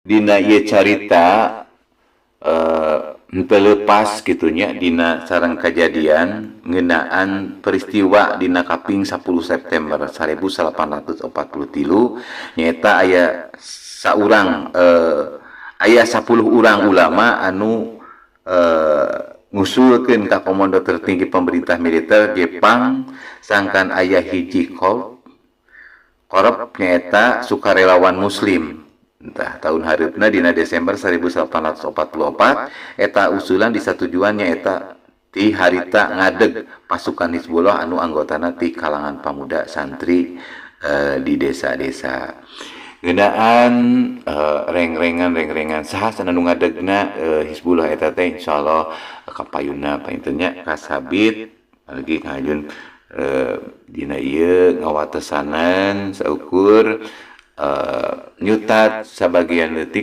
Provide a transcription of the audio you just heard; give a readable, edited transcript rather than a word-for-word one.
Dina ieu carita henteu leupas kitu nya dina sareng kajadian ngeunaan peristiwa dina kaping 10 September 1843, nyaeta aya saurang aya 10 urang ulama anu ngusulkeun ka komando tertinggi pemerintah militer Jepang sangkan aya hiji korp, nyaeta sukarelawan muslim. Entah tahun hareupna dina Desember 1844 eta usulan disatujuan, nyaeta ti harita ngadeg pasukan Hizbullah anu anggotana ti kalangan pamuda santri di desa-desa. Ngeunaan rengrengan-rengrengan saha anu ngadegna Hizbullah eta teh, insyaallah kapayunna panginten nya kasabit lagi ngajun dina ieu ngawatesanan saukur nyutat sabagian leutik.